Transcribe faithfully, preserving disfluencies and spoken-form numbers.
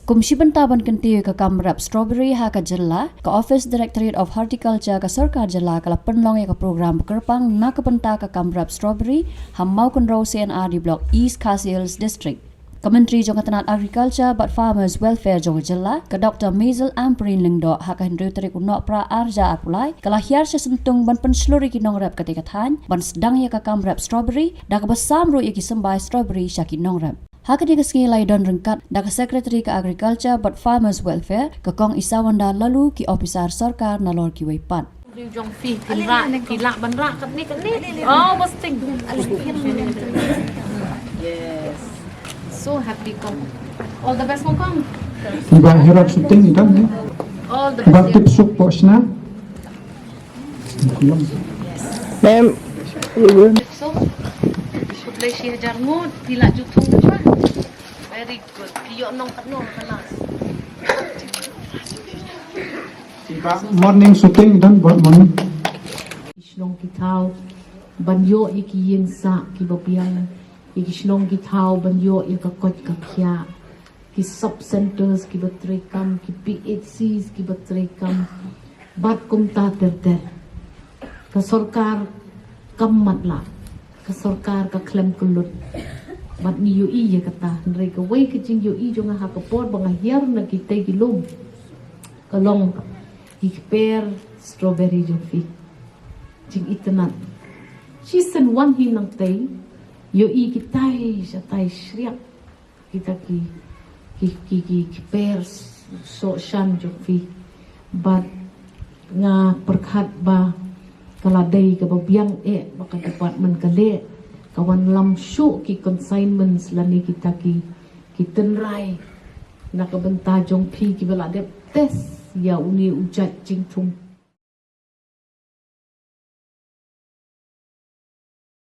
Kum shi bynta ban kyntiew ïa ka kam rep strawberry ha ka jylla, ka Office Directorate of Horticulture ka sorkar jylla ka la pynlong ïa ka program ba kyrpang na ka bynta ka kam rep strawberry ha Mawkynrew C&RD Block, East Khasi Hills District. Ka Myntri jong ka tnat Agriculture bad Farmers Welfare jong ka jylla, ka Doctor Maisel Ampareen Lyngdoh, ha ka hynriew tarik u Nohprah arhajar arphew lai, ka la hiar sha Syntung ban pynshlur ïa ki nongrep katei ka thaiñ ban sdang ïa ka kam rep strawberry, da kaba sam ruh ïa ki symbai strawberry sha ki nongrep. Ha katei ka sngi la ïadon ryngkat da ka Secretary ka Agriculture bad Farmers Welfare, ka Kong Isawanda Laloo, ki ophisar sorkar nalor kiwei pat. Riew jong phi, phin rah, phi lah ban rah katne, katne. Oh, bas ting. Yes. So happy, Kong. All the best, Kong. Ba herap shooting ikan ni. All the best. Ba tip suk po sna. Ma'am. So, khublei shi hajar ngut, phi lah ju thung tu ba. Very good. Phi ïoh nong katno ka last. Morning shooting done, but morning. Ki shnong ki thaw ban ïoh ïa ki ïing sah kiba biang, ïa ki shnong ki thaw ban ïoh ïa ka koit ka khiah, ki sub centers kiba treikam, ki P H Cs kiba treikam, bad kumta ter ter. Ka sorkar kam matlah, ka sorkar ka khlem kyllut. Bad ngi ïohi ïa kata, hynrei kawei ka jingïohi jong nga ha ka por ba nga hiar na kitei ki lum, ka long ki kper strawberry jong phi. Jingitynnad. Shisien wan hi nangtei, ïohi kitai shatai shriak kita ki, ki, ki, ki kper sohshan jong phi. Bad nga pyrkhat ba ka la dei kaba biang eh ba ka department ka leh, ka wanlam shuh ki consignments lane kita ki, ki tynrai na ka bynta jong phi kiba la dep test ïa une u jait jingthung